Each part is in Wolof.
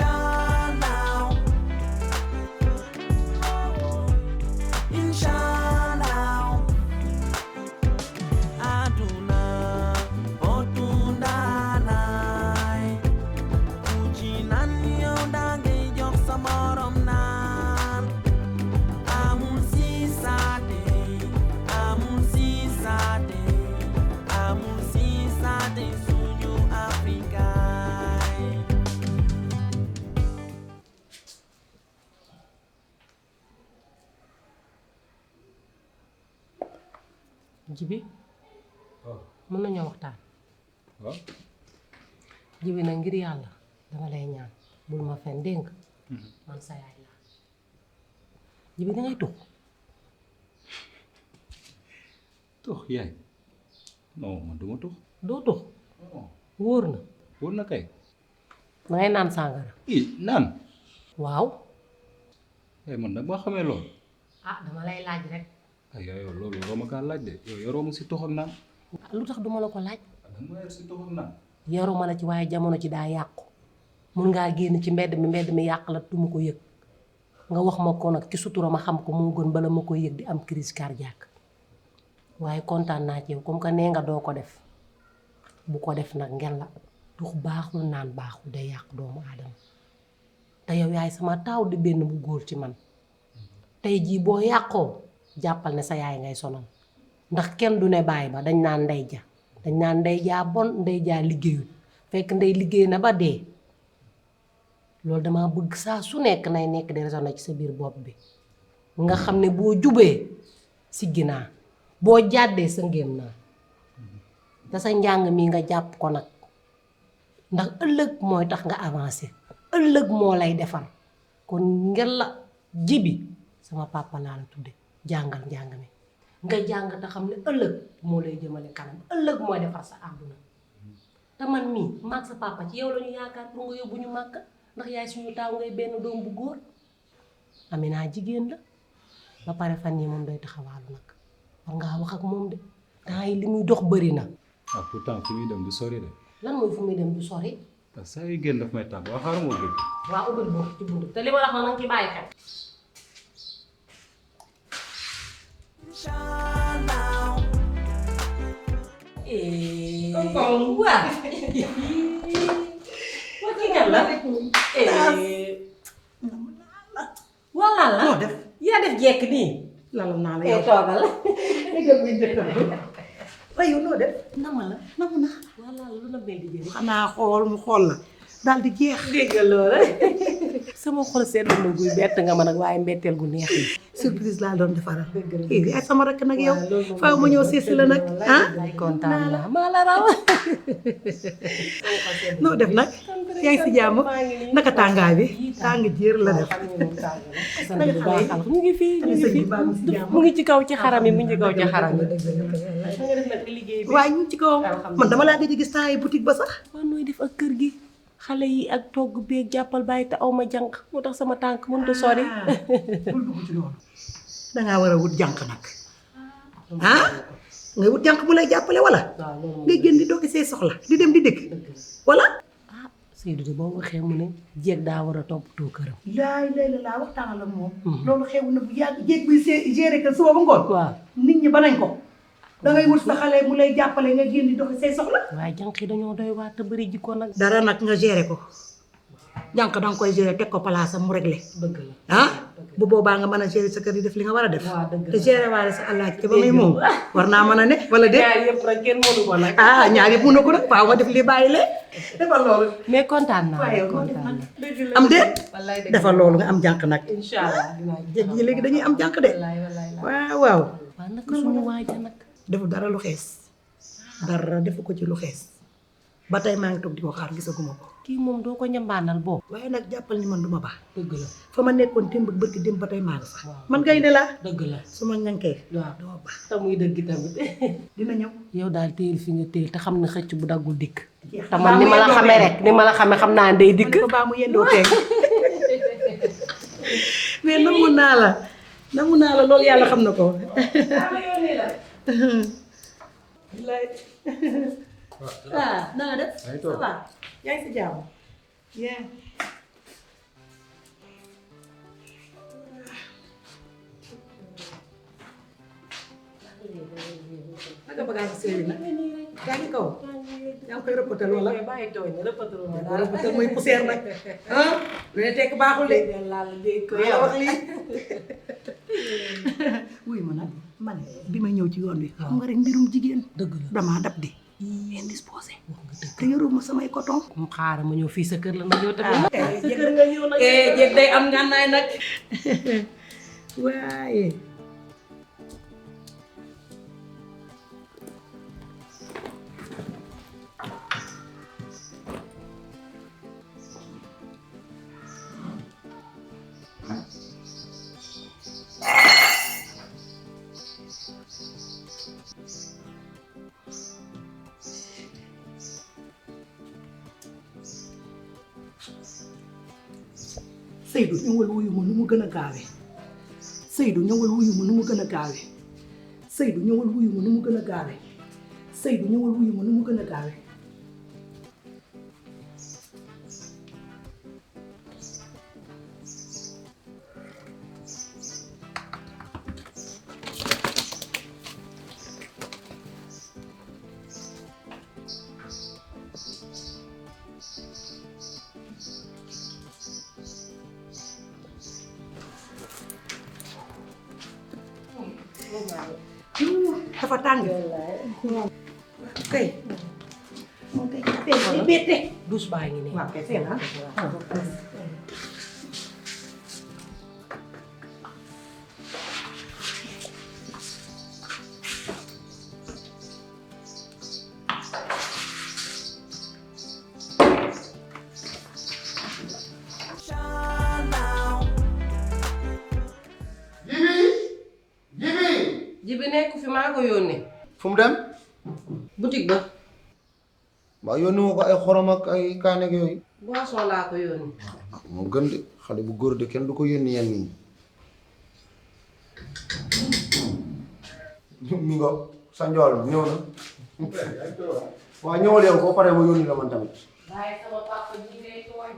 Inshallah, inshallah, aduna otundanay, ujinan yow dangay jox sa morom naan, amul sisaate, amul sisaate, amul sisaate suñu Afrikaay. Jibi waaw mën nañoo waxtaan. waaw. Jibi nag ngir yàlla dama lay ñaan bul ma fen dégg nga man sa yaay laa. Jibi dangay tux. tux yaay non man duma tux. doo tux non wóor na wóor na kay. dangay naan sàngara. naan. waaw. yaay man nag maa xamee loolu. ah dama lay laaj rek. ay yow loolu yoroo ma kaa laaj de yow yoroo ma si tux ak naan. lu tax duma la ko laaj. danga ma yor si tux ak naan. yaruma la ci waaye jamono ci daa yàqu mun ngaa génn ci mbedd mi yàq la du ma ko yëg nga wax ma ko nag ci sutura ma xam ko moo gën bala ma koy yëg di am crise cardiaque waaye kontaan naa ci yow comme que nee nga doo ko def bu ko def nag ngel la tux baaxul naan baaxul day yàq doomu aadama te yow yaay sama taaw di benn bu góor ci man tey jii boo yàqoo jàppal ne sa yaay ngay sonal ndax kenn du ne bàyyi ba dañ naan ndey ja dañ naan ndey jaa bon ndey jaa liggéeyul fekk ndey liggéey na ba dee loolu dama bëgg saa su nekk nay nekk di résonné ci sa biir bopp bi nga xam ne boo jubee siggi naa boo jàddee sa ngéem naa te sa njàng mi nga jàpp ko nag ndax ëllëg mooy tax nga avancé ëllëg moo lay defar kon ngel la Jibi sama papa laa la tudde jàngal njàng mi nga jàng te xam ne ëllëg moo lay jëmale kanam ëllëg mooy defar sa àdduna te man mii maag sa papa ci yow la ñu yaakaar pour nga yóbbu ñu màkk ndax yaay suñu taaw ngay benn doom bu góor Amina jigéen la ba pare fan yii moom day taxawaalu nag war ngaa wax ak moom de temps yi li muy dox bëri na. ah pourtant fi muy dem du sori de. lan mooy fu muy dem du sori. parce que saa yu génn daf may tàgg waa xaaral ma ubbi. waa ubbil boobu ci bunt te li ma la wax nag ci bàyyi xel. Wah, wah tinggal lah. Wala la. noo def Yaa def jekk nii. lala naa la yow toogal. dëggal bi njëkkal bi waaye yow noo def Nama la. namu na Wala lu la mel di jëriñ. xanaa xool mu xool la daal di jeex Dégg loolu. Sama xol seetlu na guy bett nga ma nag waaye mbetteel gu neex la. surprise laa doon defaral Dëgg la. kii ay sama rakk nag yow faaw ma ñëw seesi la nag ah Ay kontaan naa maa la raw. noo def nag yaa ngi si jàmm naka tàngaay bi tàng jéer la def sant bu baax alhamdulilah mu ngi fii mu ngi fii mu ngi ci kaw ci xaram yi mu ngi ci kaw ci xaram yi. nga def nag liggéey bi. waaye ñu ngi ci kawam man dama laa gëj a gis temps yi boutique ba sax waaw nooy def ak kër gi xale yi ak togg beeg jàppal bàyyi te aw ma jànq moo tax sama tànk mënut a sori. bul dugg ci loolu dangaa war a wut jànq nag ah ngay wut jànq bu lay jàppale wala waaw loolu ngay génn di doxi say soxla di dem di dëkk wala ah Seydou de boo waxee mu ne jéeg daa war a toppatoo këram. laay lay la laa waxtaan la moom loolu xew na bu yàgg jéeg buy géré kër suba ba ngoon waaw nit ñi ba nañ ko dangay wut sa xale mu lay jàppale nga génn di doxi say soxla waaye jànq yi dañoo doy waar te bëri jikko nag. dara nag nga géré ko jànq danga koy géré teg ko place am mu réglé dëgg la. ah bu boobaa nga mën a géré sa kër yi def li nga war a def waaw dëgg la. te géré waale sa àllaaji te ba muy moom war naa mën a ne wala déet ñaar yëpp rek kenn mënu ko nag. ah ñaar yëpp mun na ko nag faaw nga def li bàyyi lee defal loolu mais kontaan naa waaye la yow noo def kontaan nag naa. am déet wallaay dëgg defal loolu nga am jànq nag incha allah dinaa jéeg ñi léegi dañuy am jànq de wallaay wallaay la. waaw waaw waaw naka suñu waaja nag. deful dara lu xees dara defu ko ci lu xees ba tey maa ngi toog di ko xaar gisaguma ko kii moom doo ko ñambaanal boobu. waaye nag jàppal ni man du ma baax dëgg la fa ma nekkoon démb ak bërki démb ba tey maa ngi fa waaw. man gaynde laa dëgg la. su ma ñankee waaw doo baax te muy dëgg tamit. dina ñëw yow daal téyel fi nga téyel te xam ne xëcc bu daggul dikk. jeex te man ni ma la xamee rek ni ma la xamee xam naa day dikk. man ko baa mu yendoo teeg mais namu naa la loolu yàlla xam na ko ah na nga def. Ay, ça va yaa ngi si jàmm. bien. naka bagage sëy nag yaa ngi kaw yaa ngi koy rëppatal wala bàyyi tooñ rëppatal ma daal rëppatal mooy poussière nag ah lu ne tekk baaxul de yaa wax lii wuy ma nag man bi may ñëw ci yoon wi xam nga rek mbirum jigéen dëgg la damaa dab de indisposé te yoruma samay coton mu xaaral ma ñëw fii sa kër la ma ñëw tamit kër nga ñëw nag jéeg day am ngànnaay nag waaye Seydou ñëwal wuyu ma nu mu gën a gaawee Seydou ñëwal wuyu ma nu mu gën a gaawee Seydou ñëwal wuyu ma nu mu gën a gaawee Seydou ñëwal wuyu ma nu mu gën a gaawee dafa tàng kay moom kay affaire bi bette douche baa ngi nii waaw kay fee la jibi nekk fi maa ko yónnee fu mu dem boutique ba mbaa yónni ma ko ay xorom ak ay kaane ak yooyu boisson laa ko yónnee moo gën de xale bu góor de kenn du ko yónni yenn yi mi nga sa njool ñëw na waaw ñëwal yow boo paree ma yónni la man tamit bàyyi sama papa ji ngay tooñ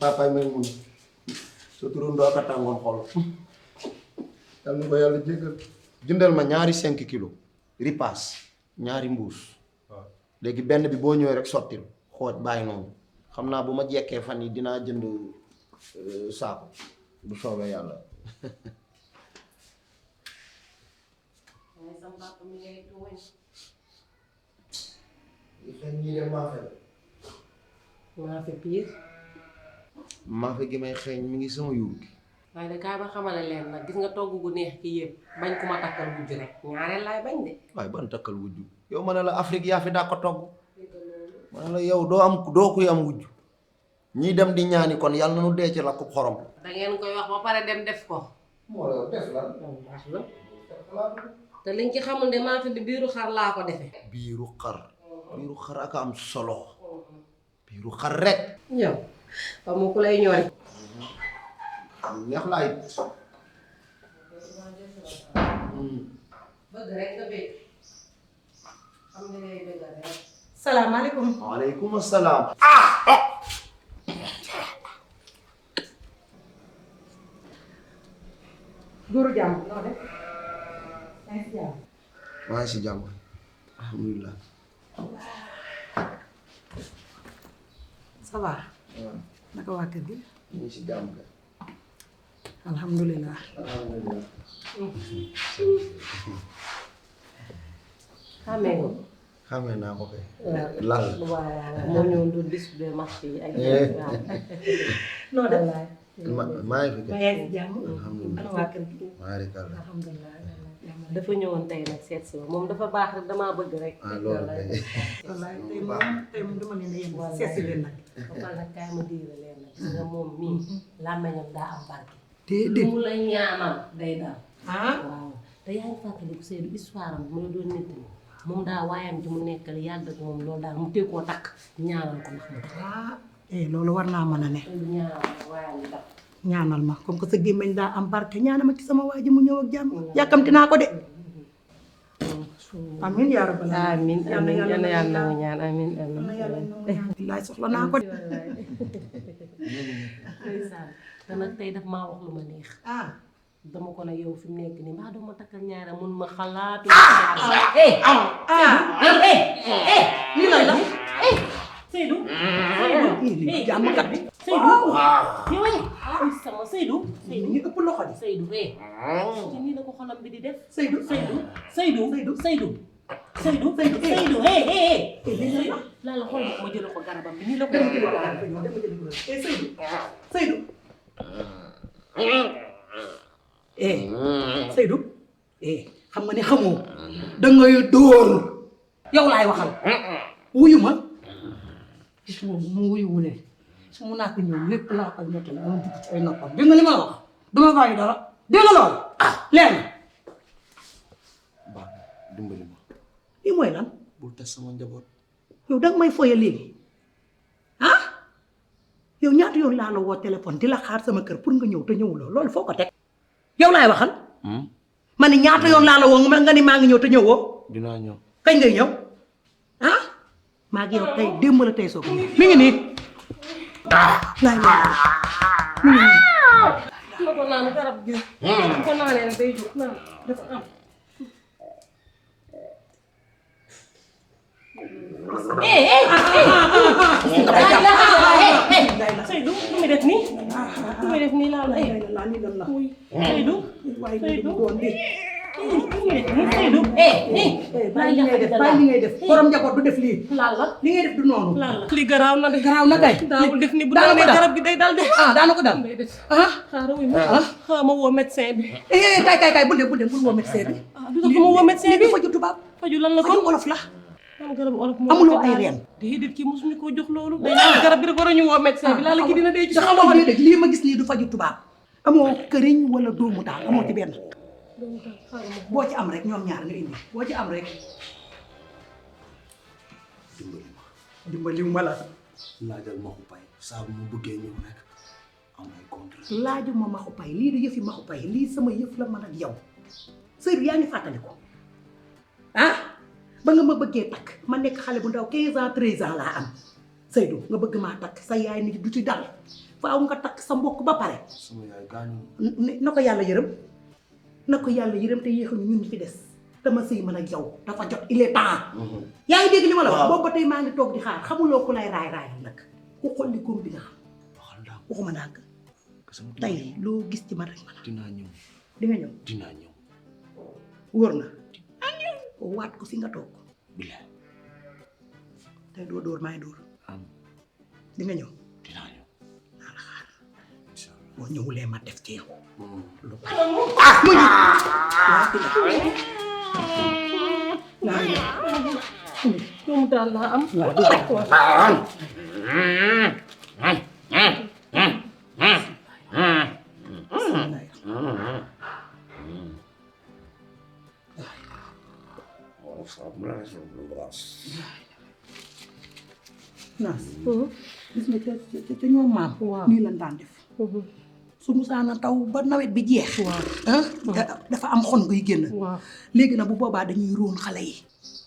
papaay may mun sa turoon doo ko tàngoon xol yal na ko yàlla jéggal jëndal ma ñaari 5 kilos ripaas ñaari mbuus léegi benn bi boo ñëwee rek sottil xooj bàyyi noonu xam naa bu ma jekkee fan yi dinaa jënd saako bu soobee yàlla bàyyi sama papa mi ngay tooñ xen ñii de maafe la maa fi piir maafe gi may xeeñ mi ngi sama yuur gi waaye de kaay ma xamale leen nag gis nga togg gu neex ki yëpp bañ ku ma takkal wujj rek ñaareel laay bañ de waaye ban takkal wujju yow ma ne la Afrique yaa fi daa ko togg ma ne la yow doo kuy am wujju ñii dem di ñaani kon yàlla na nu dee ci lakku xorom da ngeen koy wax ba pare dem def ko moo la def lan baax na te liñ ci xamul de maa fi di biiru xar laa ko defe biiru xar ak am solo biiru xar rek yow ba mu ku lay ñori neex laa it bëgg rek nga bëgg xam nga ngay bëgg rek salaamaaleykum waaleykum salaam góoru jàmm noo def yaa ngi si jàmm maa ngi si jàmm alhamdulilah ça va naka waa kër gi ñu ngi si jàmm kay alhamdulilah alhamdulilah xamee nga xamee naa ko kay waaw lan waaw moo ñëw du discuté marché yi ak waaw noo def maa ngi fi kay yaa ngi si jàmm alhamdulilah ana waa kër gi maarikàlla alhamdulilah dafa ñëwoon tey nag seet si moom dafa baax rek damaa bëgg rek loolu kay wallaay tey moom dama leen a yem seet si leen nag ba pare nag kaay ma diira leen nag gis nga moom mii làmmeñam daa am barke déedéet lu mu la ñaanal day dal ah waaw te yaa ngi fàttaliku Seydou histoire am mu la doon nit ñi moom daa waayam ji mu nekkal yàgg ak moom loolu daal mu teg koo takk ñaanal ko ndax mu tax ah loolu war naa mën a ne Seydou ñaanal ko waayam ji tax ñaanal ma comme que sa gémmiñ daa am barke ñaanal ma ci sama waa ji mu ñëw ak jàmm yàkkamti naa ko de amin yaa rabbal amin amin yàlla yàlla nangu ñaan amin billaay soxla naa ko te nag tey daf maa wax lu ma neex ah dama ko ne yow fi mu nekk nii mbaa doo ma takkal ñaara mun ma xalaatu lii lan la Seydou jàmmkat bi Seydou yow sama Seydou ñu ëpp loxo di Seydou ci nii la ko xolam bi di def Seydou Seydou laa la xool ma jël ko garabam bi nii la ko Seydou Seydou xam nga ne xamoo dangay dóor yow laay waxal wuyu ma gis nga mu wuyu ne su mu naa ko ñëw lépp laa koy notal dama dugg ci ay noppam dégg nga li ma la wax dama bàyyi dara dégg nga lool leer na baax dimbali ma lii mooy lan bul tas sama njaboot yow danga may foye léegi ah yow ñaata yoon laa la woo téléphone di la xaar sama kër pour nga ñëw te ñëwuloo loolu foo ko teg yow laay waxal ma ne ñaata yoon laa la woo nga ni maa ngi ñëw te ñëwoo dinaa ñëw kañ ngay ñëw ah maa ngi yow tey démb la tey soog mi ngi nii laay mi ngi nii ma ko naan garab gi ko naanee nag day jóg naan dafa am Seydou lu muy def nii lu muy def nii laal Seydou Seydou bàyyi li ngay def borom njaboot du def lii laal la li ngay def du noonu li garaaw na de garaaw na kay daawul def ni bu daanee garab gi day dal de daana ko dal ah xaaral wuy ma woo médecin bi kay bul woo médecin bi du tax ma woo médecin bi faju tubaab faju lan la faju olof la am garab olof amuloo ay reen déedéet kii mosuñu koo jox loolu day naan garab bi rek war a ñu woo médecin bi laala kii dina dee ci xamoo déedéet lii ma gis nii du faju tubaab amoo këriñ wala doomu daal amoo ci benn boo ci am rek ñoom ñaar nga indi boo ci am rek dimbali ma la laajal maxu pay saa bu ma bëggee ñëw rek am ay contrat laaju ma maxu pay lii du yëfi maxu pay lii sama yëf la man ak yow Seydou yaa ngi fàttali ko ah ba nga ma bëggee takk ma nekk xale bu ndaw 15 ans 13 ans laa am Seydou nga bëgg maa takk sa yaay nit du ci dal faaw nga takk sa mbokk ba pare sama yaay gaañu na ko yàlla yërëm na ko yàlla yërëm te yéexuñu ñun ñi fi des dama sëy man ak yow dafa jot il est temps yaa ngi dégg li ma la wax boobu ba tey maa ngi toog di xaar xamuloo ku lay raay nag ku xolli góom bi nga xam waxuma ndànk tey loo gis ci man rek ma la dinaa ñëw di nga ñëw dinaa ñëw wóor na waat ko fi nga toog bilaay tey doo dóor maay dóor am di nga ñëw dinaa ñëw naa la xaar boo ñëwulee ma def ci yow lu bari doomu daal laa am naas gis nga ca ñoom maam nii lañ daan def su musaana taw ba nawet bi jeex dafa am xon guy génn léegi nag bu boobaa dañuy róon xale yi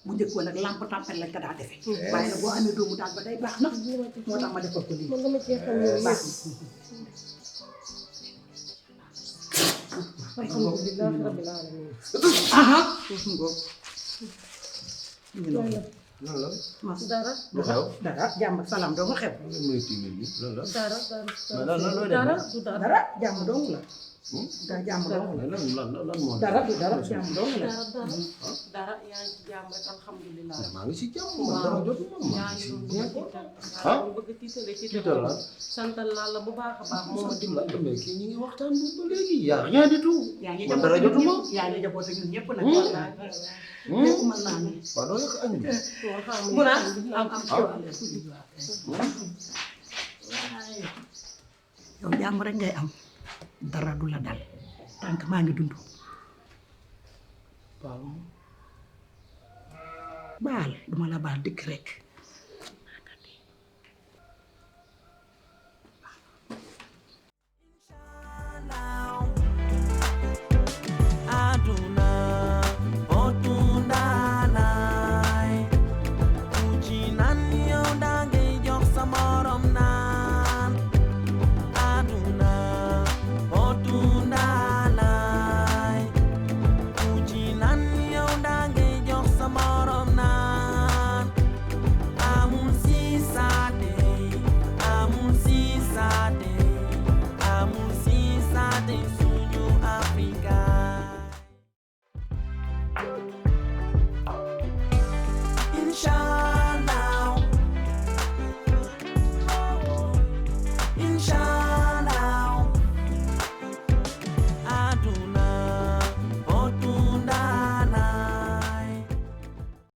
bu njëkk woon nag lampe tempête lañ ko daa defee waaye nag boo amee doomu daal ba day baax na moo tax ma defal ko lii baax alhamdulilah rabbil alamin lan la dara lu xew dara jàmm ak salaam doo nga xew dara dara jàmm dong la jàmm dong la lan moo dara du dara jàmm dong la dara yaa ngi ci jàmm rek alhamdulilah maa ngi si jàmm man dara jotuma yaa ngi doon bëgg tiitale tiital la santal naa la bu baax a baax moo ma dimbali mais kii ñi ngi waxtaan ba léegi yaa rien du tout yaa ngi man dara jotuma yaa ngi jaboote ñun ñëpp nag lépp mën naa ne waaw doo yëg añ bi mun a am yow jàmm rek ngay am dara du la dal tànk maa ngi dund baal duma la baal dikk rek aduna botunda say